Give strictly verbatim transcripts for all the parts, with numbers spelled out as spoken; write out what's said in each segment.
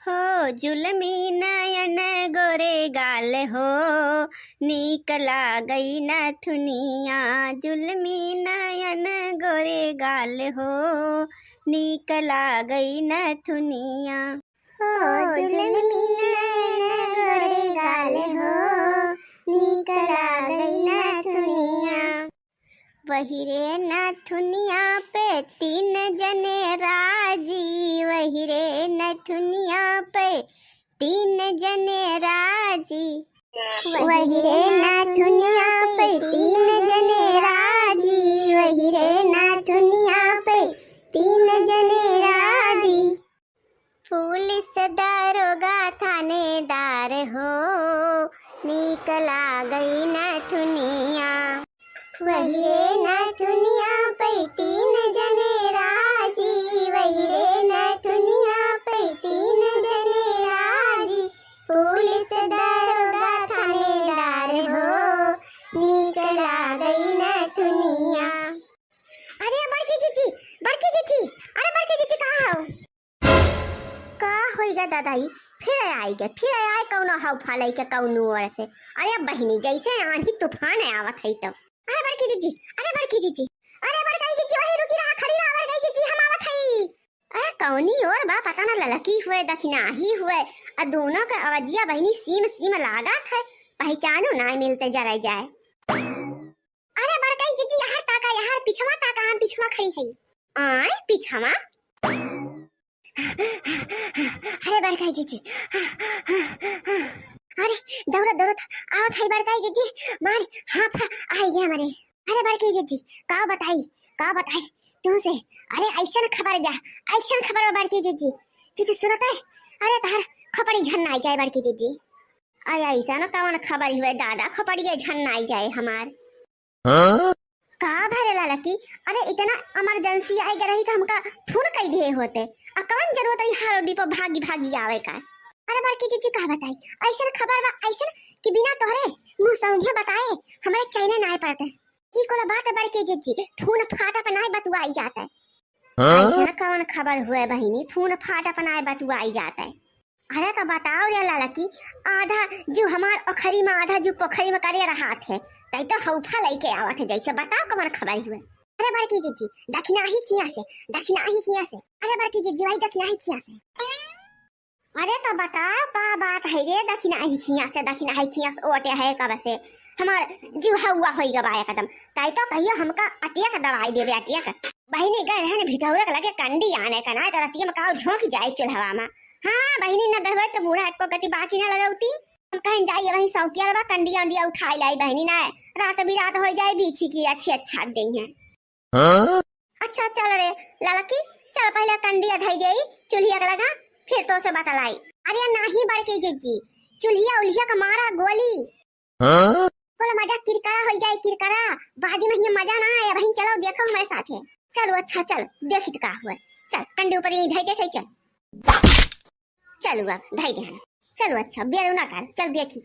हो जुलमी नयन गोरे गाल हो, नीक लागई नथुनिया। जुलमी नयन गोरे गाल हो, नीक लागई नथुनिया। हो जुलमी नयन गोरे गाल हो, नीक लागई नथुनिया। वही रे नथुनिया पे तीन जने राजी, वही रे नथुनिया पे तीन जने राजी। वही रे नथुनिया पे तीन जने राजी, वही रे नथुनिया पे तीन जने राजी। पुलिस दरोगा थानेदार हो, नीक लागई नथुनिया। वही रे नथुनिया पे तीन जने राजी, वही रे नथुनिया पे तीन जने राजी। पुलिस दरोगा थानेदार हो, नीक लागई नथुनिया। अरे बड़की जीजी, बड़की जीजी, अरे बड़की जीजी, कहाँ हो? का होई गा दादाई? फिर आई गे, फिर आई कौनो हौफा लइके कौनो ओर से। अरे बहिनी, जैसे आंधी तूफान आवत है तब। अरे बड़की जीजी, अरे बड़की जीजी, अरे बड़काई जीजी, वही रुकी रहा, खड़ी रहा बड़काई जीजी, हम आवत हई। अरे कौनी ओर बा, पता ना ललकी हुए, दखिनाही हुए, आ दोनों के अवजिया बहिनी सीम सीम लागत है, पहचानो ना मिलते जरा जाए। अरे बड़काई जीजी, यहाँ ताका, यहाँ पिछवा ताका, हम पिछवा खड़ी हई। आय पिछवा। अरे बड़काई जीजी, अरे दौड़त दौड़त आवत है बड़काई जीजी, मार हाँफ आई गया मरे। अरे बड़की जीजी, का बताई, का बताई तुमसे? अरे ऐसन खबर बा, ऐसन खबर बा बड़की जीजी कि तू सुनते, अरे तहार खोपड़ी झन आई जाए बड़की जीजी। अरे ऐसन कौन खबर हुए दादा, खोपड़िए झन आई जाए हमार। हाँ? का भरे ललकी? अरे इतना इमरजेंसी आई गे रही तो हमका फोन कई दिए होते। आ कौन जरूरत रही हारोडी पर भागी भागी आवे का? अरे बड़की जीजी का बताई, ऐसन खबर बा ऐसन कि बिना तोहरे मुंह सौंधे बताए हमारे चैने नाय पड़ते। ई कोला बात बड़की जीजी, फोन फाटा पर नाय बतुआई जाता है। हाँ? ऐसन कौन खबर हुए बहिनी, फोन फाटा पर नाय बतुआई जाता है। अरे तो बताओ रे ललकी, आधा जू हमार ओखरी में, आधा जू पोखरी में करे रहात है, तई तो हौफा लइके आवत है जैसे। बताओ कमर खबर हुए। अरे बड़की जीजी, दखिनाही खिया से, दखिनाही खिया से। अरे बड़की जीजी, भाई दखिनाही खिया से। अरे तो बताओ का बात है रे, दखिनाही खिया से, दखिनाही खिया से ओटे है कब से। हमार जीव हौआ होई गवा एकदम। तई तो कहियो हमका अटिया का दवाई देवे, अटिया का। बहिनी गए रहन भिटौरा के लगे कंडी आने का ना, तो रतिया में काव झोंक जाए चूल्हवा में। हाँ बहिनी, न गए तो बूढ़ा एको गति बाकी ना लगौती। हम कहें जाइए वहीं सौकिया बा, कंडिया उंडिया उठाई लाई बहिनी ना, रात बिरात हो जाए बीछी की अच्छी अच्छा देंगे। हाँ? अच्छा चल रे ललकी, चल पहले कंडिया धई देई चूल्हिया के लगा, फिर तो से बतलाई। अरे नाही बड़की जीजी, चूल्हिया उल्हिया का मारा गोली। हाँ? बोलो मजा किरकरा हो जाए किरकरा, बाद में ये मजा ना आए। बहिन चलो देखो हमारे साथ है। चलो अच्छा चल देखित का हुआ। चल कंडी ऊपर यहीं धई देते चल। चलो अब धई देहन। चलो अच्छा बेरो ना कर, चल देखी।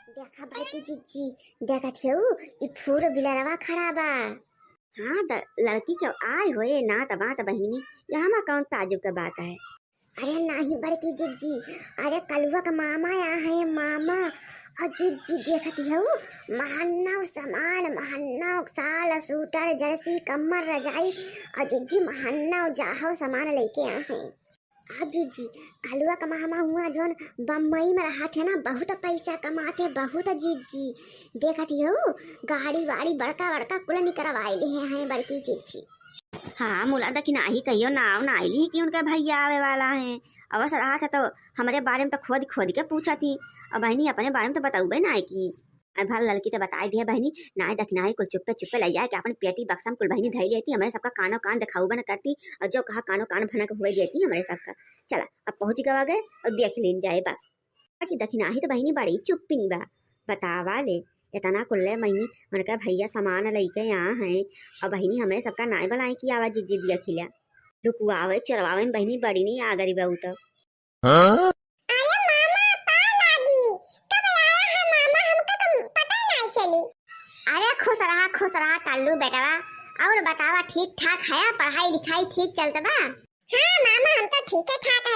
देखा बड़की जीजी, देखत हेऊ, ई फोर व्हीलरवा खड़ा बा। हाँ, त लड़की के आय होए, नात बात बहिनी, यहाँ मा कौन ताजुब के बात है? अरे नाही बड़की जीजी, अरे कलुआ के मामा आ है, मामा। और जीजी देखत हेऊ, महन्ना सामान, महन्ना साल, सूटर, जर्सी, कम्मर, रजाई, और जीजी महन्ना जाहो सामान लेके आ है। आ जीजी, कलुआ का मामा हुआ जौन बम्बई में रहत है ना, बहुत पैसा कमात है, बहुत जीजी। देखत हेऊ, गाड़ी वाड़ी बड़का बड़का कुल निकरवाए लिहे हैं बड़की जीजी। हाँ, मुला दखिनाही कहियो नाव ना आइली कि उनका भैया आवे वाला है। अवस रहत है तो हमरे बारे में तो खोद खोद के पूछत ही। अब बहिनी अपने बारे में तो बतउबे ना है कि अब भर ललकी तो बताई दिया बहिनी, नाय दखिनाही कुल चुप्पे चुप्पे ले जाए के अपन पेटी बक्सा में कुल बहिनी धई लेती, हमरे सबका कानो कान देखाउबे न करती, और जो कहा कानो कान भनक हुए देती हमरे सबका। चला, अब पहुँच गवा गए और देख लेन जाए बस। बाकी दखिनाही तो बहिनी बड़ी चुप्पी बा, बतावा ले, इतना कुल्ले महीनी उनका भैया सामान लइके आ हैं, और बहिनी हमरे सबका नाय बलाए कि आवा जीजी दिया खिला, लुकुआवे चोरवावे में बहिनी बड़ी नहीं आ गरी बहू तो। हाँ? अरे मामा, पाँव लागी। कब आया है मामा, हमका तो पता ही नहीं चली। अरे खुश रहा, खुश रहा कल्लू बेटवा। और बतावा, ठीक ठाक है, पढ़ाई लिखाई ठीक चलत बा? हाँ मामा, ठीक है ठाक है,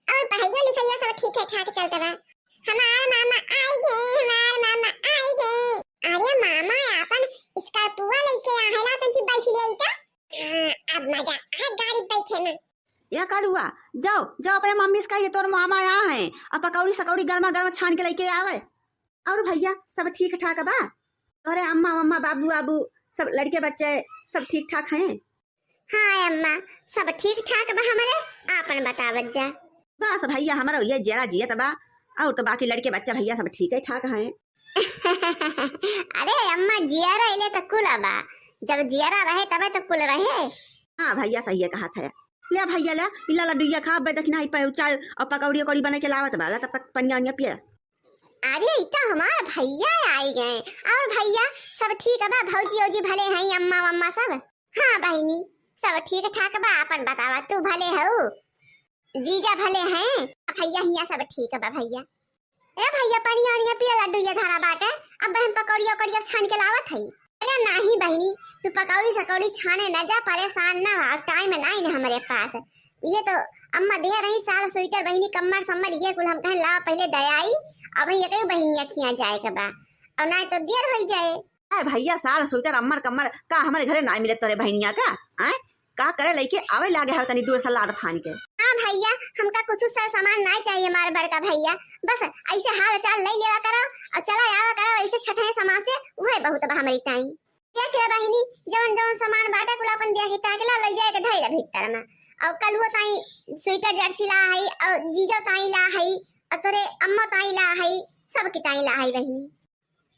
और पढ़ाइयो लिखाइयो सब ठीक है ठाक चलत बा। हमार मामा आई गए, हमार मामा आई गए। अरे मामा आपन स्कॉर्पियो लेके आ है, ला तंची बैठ ले का। हाँ, अब मजा आ गाड़ी बैठे में। या कलुआ, जाओ, जाओ अपने मम्मी से कहिए तोर मामा आया है, और पकौड़ी सकौड़ी गर्मा गर्म छान के लेके आवे। और भैया, सब ठीक ठाक बा? तोरे अम्मा, अम्मा, बाबू, बाबू, सब लड़के बच्चे, सब ठीक ठाक हैं? हाँ अम्मा, सब ठीक ठाक बा हमरे, आपन बतावत जा। बस भैया, हमरो ये जियरा जियत बा, और तो बाकी लड़के बच्चा भैया सब ठीक है ठाक हैं। अरे अम्मा, जियरा इले तो कुल बा, जब जियरा रहे तबे तो कुल रहे। हाँ भैया, सही है कहा था। ले भैया ले, इला लड्डुइया खा, अबे देखी ना, ई प-, चाय और पकौड़ी उकौड़ी बना के लावत बा, ला तब तक पनिया उनिया पिया। अरे, ई तो हमार भैया आई गए। और भैया, सब ठीक बा? भौजी औजी भले हैं, अम्मा वम्मा सब? हाँ बहिनी, सब ठीक ठाक बा। अपन बतावा, तू भले हऊ? जीजा भले हैं? भैया हिया सब ठीक बा भैया। ए भैया, पनिया उनिया पिया, लड्डू ये धरा बाटे, अब हम पकौड़िया उकौड़िया छान के लावत हई। अरे नाही बहिनी, तू पकौड़ी सकौड़ी छाने न जा, परेशान ना हो, टाइम नाही न हमरे पास। ये तो अम्मा दे रही साल स्वेटर बहिनी, कम्मर सम्मर, ये कुल हम कहें लाओ पहले दयाई, अब ये कई बहिनिया खिया जाए के बा, और ना तो देर हो जाए। ए भैया, साल स्वेटर अम्मर कम्मर का हमरे घरे ना मिले तोरे बहिनिया का? आय, का करे लइके आवे लागे हर तनी दूर से लाद फान के। हाँ भैया, हमका कुछ सर सामान ना चाहिए हमारे बड़का भैया, बस ऐसे हाल चाल ले लेवा करो और चला आवा करो ऐसे छठे समाज से, वह बहुत बा हमरी ताई। देख ले बहिनी, जवन जवन सामान बाटे कुल अपन देख के ताक ला, ले जाए के धइला भीतर में। और कलुओ ताई स्वेटर जर्सी ला है, और जीजो ताई ला है, और तोरे अम्मो ताई ला है, सब की ताई ला है बहिनी।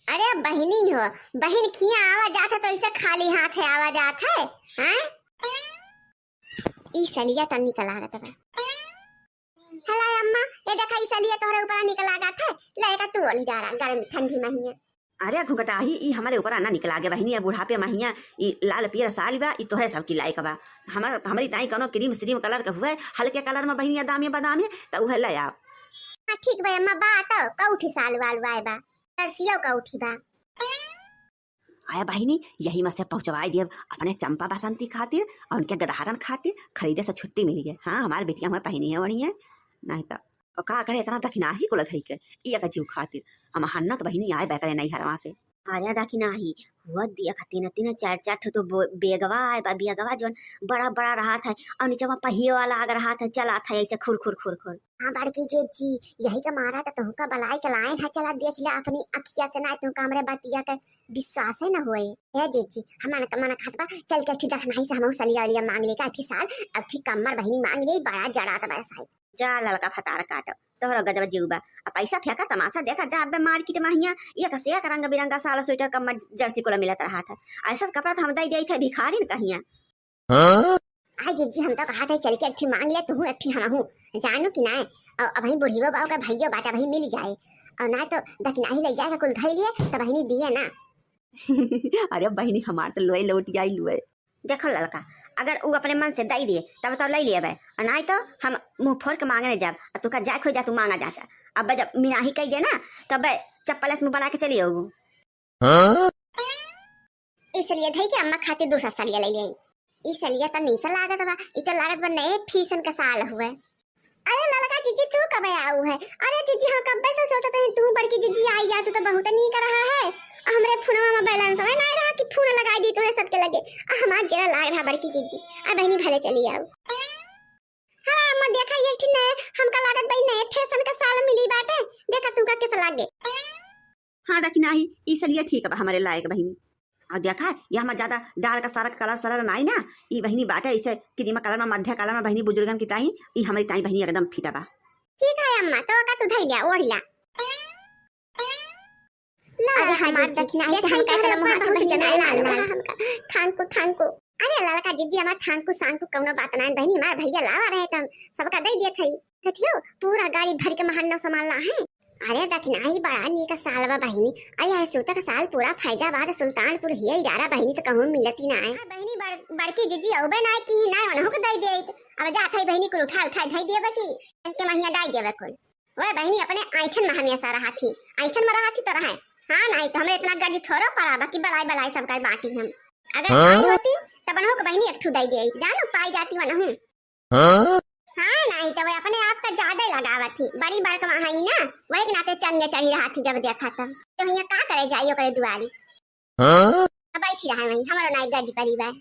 अरे बहिनी हो, बहिन खिया आवा जात है तो ऐसे खाली हाथ है आवा जात है, हैं? ई सलिया तनी का लागत बा। हला अम्मा, ये देखा, ई सलिया तोहरे ऊपर निकल लागत है, ले का तू ओढ़ी डारा, गर्मी ठंडी महिया। अरे घुघटाही, ई हमरे ऊपर ना निकल आगे बहिनी, अब बुढ़ापे महिया, ई लाल पियर साड़ी बा, ई तोहरे सबकी लायक बा। हमर, हमरी ताई कौनो क्रीम श्रीम कलर के हुए, हल्के कलर में बहिनी, दामे बदामे, त उहे ले आओ। हाँ ठीक बा अम्मा, बा तो कौठी साल वाल वाए बा, तरसियो कौठी बा। आया बहिनी, यही में से पहुँचवाई देब अपने चंपा बसंती खातिर और उनके गदहारन खातिर, खरीदे से छुट्टी मिल गई। हाँ, हमार बेटिया हुआ पहिनी है ओढ़ी है, नहीं तो। और का करे इतना दखिनाही कुल धई के, ई एक जीव खातिर। हम हन्नत बहिनी आए बैकरे नहीं हरवा से। अरे दखिनाही, हुआ दिया का तीन तीन चार चार ठो तो बो-, बेगवा आए बा, बेगवा जौन बड़ा बड़ा रहत है और नीचे वहाँ पहिए वाला आग रहत है, चलत है ऐसे खुर खुर खुर खुर। हाँ बड़की जिज्जी, यही का मारा त तुहका बलाई के लाइन है, चला देख ले अपनी अखिया से, ना तुहका हमरे बतिया के विश्वास है न होए। हे जिज्जी, हम मन, मन कहत बा, चल के अठी दखिनाही से हमहू सलिया उलिया मांग ले का, अठी साल, अठी कम्मर बहिनी मांग ले, बड़ा जड़ात बा साइड। जा ललका फतार काटो, तोहरो गजब जीव बा। आ पैसा फेंका तमाशा देखा जा, अबे मार्केट में हियाँ एक से एक रंग बिरंगा साल स्वेटर कम्मर जर्सी कुल मिलत रहत है। ऐसा कपड़ा तो हम दे देत है भिखारिन कहिया। हाँ? आ जिज्जी, हम तो कहत है चल के अठी मांग ले, तुहू अठी हमहू, जानू कि नाय? अ-, अबही बुढ़ियो बाऊ का भइयो बाटा, अबही मिल जाए, और ना तो दखिनाही ले जाए कुल धई लिए, तब बहिनी दिए ना। अरे बहिनी, हमार तो लोए लौट आई लोए। देखो ललका, अगर उ अपने मन से दई दिए तब तो ले लेबे, और नाय तो हम मुंह फोड़ के मांगने जाब, और तू का जाए खोजा तू मांगा जाता। अब जब मिनाही कह दे ना, तब चप्पल से मुंह बना के चली आऊ। हाँ? इसलिए धई के अम्मा खातिर दूसरा सलिया ले आई। ई सलिया त नीक लागत बा, ई त लागत बा नए फैशन का साल हुए। अरे ललका जिज्जी, तू कब आऊ है? अरे जिज्जी, हम कब्बे से सोचत हई तू बड़की जिज्जी आई जा, तू तो बहुत नीक रहा है। आ हमरे फोनवा में बैलेंस में नहीं रहा कि फोन लगाई दी तोरे सबके लगे। आ हमार जरा लाग रहा बड़की जिज्जी। आ बहिनी भले चली आऊ। हाँ अम्मा, देखा ये ठिन नए, हमका लागत बा ई नए फैशन का साल मिली बाटे। देखा तुमका कैसा लागे। हाँ दखिनाही, ई सलिया ठीक बा हमरे लायक बहिनी। और देखा, ये हमार ज्यादा डार्क सार्क कलर सलर नाई ना, ई बहिनी बाटे ऐसे क्रीम कलर में, मध्य कलर में बहिनी बुजुर्गन की ताई, ई हमरी ताई बहिनी एकदम फिट बा। ठीक है अम्मा, तो का तू धई लिया, ओढ़ ला। ला, अरे ललका हमार जिज्जी, दखिनाही, देखा हमका इतना बहुत जनाए लाल लाल। हमका थांकू, थांकू। अरे ललका जिज्जी, हमार थांकू सांकू कौनो बात ना है बहिनी, हमार भैया लावा रहे तो हम सबका दे दिए थे। कथियो पूरा गाड़ी भर के महान नौ सामान ला है। अरे दखिनाही, बड़ा नीक साल बा बहिनी। अरे यह सूतक साल पूरा फैजाबाद सुल्तानपुर हिया इडारा बहिनी तो कहूँ मिलती ना है। हाँ बहिनी, बड़-, बड़की जिज्जी अउबे ना की ना उन्हों को दे दे। अब जात है बहिनी कुल उठा उठा धई देबे की इनके महिया डाई देबे कुल। ओए बहिनी, अपने आइठन में हमेशा रहा थी, आइठन में रहा थी तो रहे। हाँ, नहीं तो हमरे इतना गर्दी थोड़ो पड़ा बा कि बलाई बलाई सबका बांटी हम। अगर हाँ? आई होती, तब उन्हों को बहिनी एक ठू दे दे, जानो पाई जाती वनहू। हाँ? हाँ, ना, लगावत ही, बड़ी बड़कवा हई ना, वही के नाते चंगे चढ़ी रहत ही, जब देखा तब। तो हियाँ का करे जाई ओकरे दुआरी? हाँ? अब बैठी रहा वहीं, हमारा नाई गज करी बा।